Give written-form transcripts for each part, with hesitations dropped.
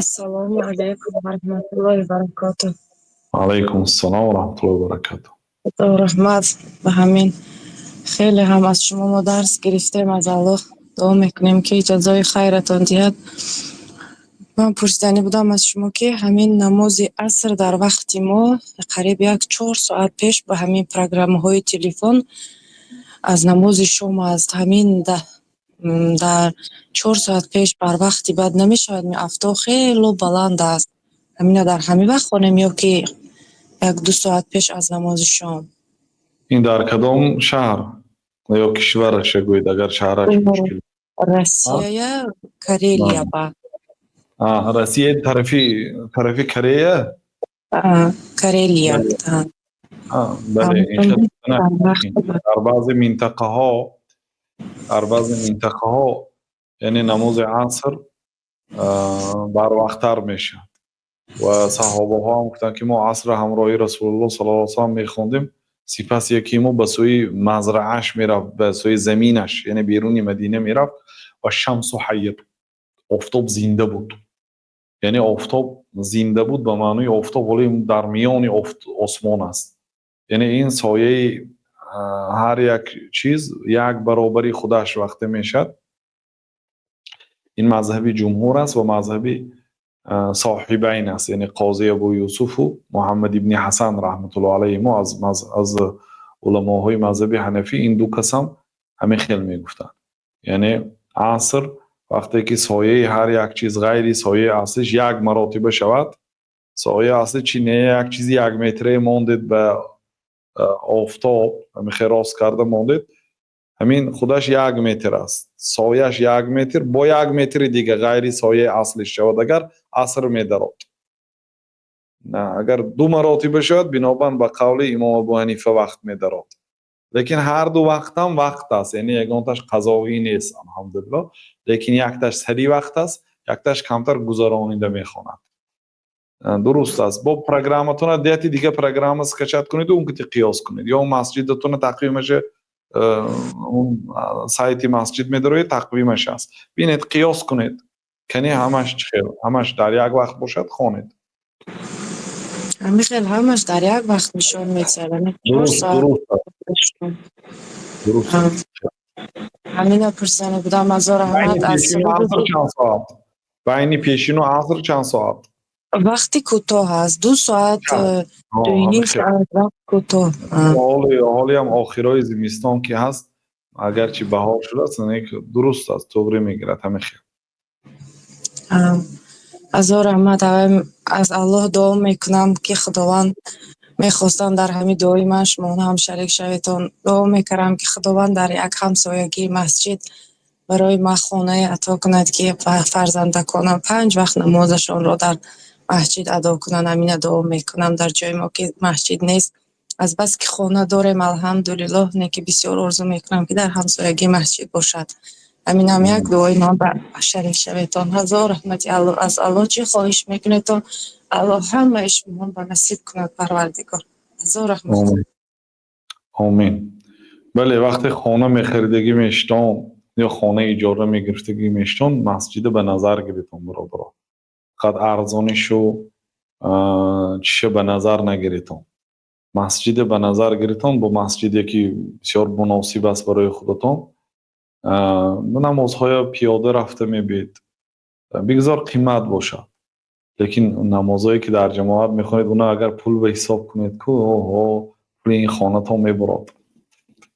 Ассалому алайкум ва раҳматуллоҳи ва баракотуҳ. Алайкум ассалом ва раҳматуллоҳи ва баракотуҳ. Худо раҳмат ба ҳамин хеле ҳам аз шумо мо дарс гирифтем, аз Аллоҳ дуо мекунем, ки ҷазои хайратон диҳад. Ман пурсиданӣ будам аз шумо, ки ҳамин намози аср дар вақти мо қариб як 4 соат пеш ба ҳамин программаҳои телефон аз намози шом аст. Ҳамин дар 4 соат пеш бар вақти бад намешавад? Афтоб хело баланд аст. Ҳамина дар ҳамин вақт хонем ё ки як ду соат пеш аз намози шом? Ин дар кадом шаҳр ё кишвараша гӯед, агар шаҳраш мушкил. Россия, Карелия ба. Россия, тарафи Корея? Карелия. Бале, дар баъзе минтақаҳо, яъне намози аср барвақттар мешавад ва саҳобаҳо ҳам гуфтанд, ки мо асрро ҳамроҳи Расулуллоҳ саллаллоҳу алайҳи васаллам мехондем, сипас яке мо ба сӯи мазрааш мерафт, ба сӯи заминаш, яъне беруни Мадина мерафт, ва шамсу ҳайя, офтоб зинда буд. Яъне офтоб зинда буд ба маънои офтоб ҳоло дар миёни осмон аст, яъне ин сояи ҳар як чиз як баробари худаш вақте мешавад. Ин мазҳаби ҷумҳур аст ва мазҳаби Соҳибайн аст, яъне Қози Абу Юсуфу Муҳаммад ибни Ҳасан раҳматуллоҳ алайҳимо аз уламоҳои мазҳаби ҳанафӣ. Ин ду касам ҳамин хел мегуфтанд, яъне аср вақте ки сояи ҳар як чиз ғайри сояи аслиш як маротиба шавад. Сояи аслӣ чи не, як чизи як метрае мондед ба офтоб, ҳамин рост карда мондед, ҳамин худаш як метр аст, сояш як метр бо як метри дига ғайри сояи аслиш шавад агар, аср медарод. Агар ду маротиба шавад, бинобар ба қавли имом Абу Ҳанифа, вақт медарод, лекин ҳар ду вақтам вақт аст, яъне ягонташ қазоӣ нест, алҳамдулилло, лекин якташ сари вақт аст, якташ камтар гузаронида мехонад. Дуруст аст. Бо программатона деяти дига программа скачать кунеду он кити қиёс кунед ё масҷидатона тақвимаша, он сайти масҷид медароед, тақвимаш аст, бинед, қиёс кунед, кани ҳамаш чӣ хел, ҳамаш дар як вақт бошад, хонед. Ҳамин хел ҳамаш дар як вақт нишон медиҳад. Дуруст, дуруст, дуруст. Ҳамина пурсида будам, азор раҳмат. Аз Аср чанд соат? Байни пешину аср чанд соат? Вақти кӯтоҳ аст, 2 соат, 2,5 соат вақт кӯтоҳ. Ҳолиам охирои зимистон ки ҳаст, агарчи баҳор шудааст, дуруст аст, туғри мегирад ҳамин хел. Азор раҳмат. Аз Аллоҳ дуо мекунам, ки Худованд, мехостам дар ҳамин дуои ман шумо ҳам шарик шаветон. Дуо мекардам, ки Худованд дар як ҳамсоягии масҷид барои ман хонае ато кунад, ки фарзандаконам панҷ вақт намозашонро дар масҷид адо кунанд. Ҳамина дуо мекунам. Дар ҷои мо ки масҷид нест, азбаски хона дорем, алҳамдулиллоҳ, не ки бисёр орзу мекунам, ки дар ҳамсоягӣ масҷид бошад. Ҳаминам як дуои ман ба шарик шаветон. Ҳазор раҳмати Аллоҳ. Аз Аллоҳ чӣ хоҳиш мекунедтон, Аллоҳ ҳамаи шумо ба насиб кунад, Парвардигор. Ҳазор раҳмат. Омин. Бале, вақте хона мехаридагӣ мешитон ё хона иҷора мегирифтагӣ мешитон, масҷида ба назар гиритон, бародаро. Фақат арзонишу чиша ба назар нагиритон, масҷиде ба назар гиритон, бо масҷиде ки бисёр муносиб аст барои худатон. Намозҳоя пиёда рафта мебиед, бигзор қимат бошад, лекин намозҳое ки дар ҷамоат мехонед, уна агар пул ба ҳисоб кунед ку, оҳо, пули ин хонатон мебурад.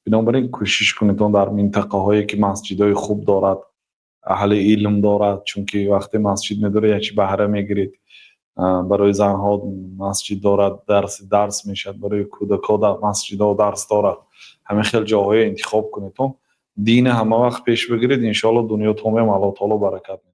Бинобар ин кӯшиш кунед он дар минтақаҳое ки масҷидҳои хуб дорад, аҳли илм дорад, чунки вақте масҷид медоред, якчи баҳра мегиред. Барои занҳо масҷид дорад, дарс мешавад, барои кӯдакҳо масҷидҳо дарс дорад. Ҳамин хел ҷоҳое интихоб кунедон, дина ҳама вақт пеш бигиред, иншоалло, дунётонам Аллоҳ таоло баракат медиҳад.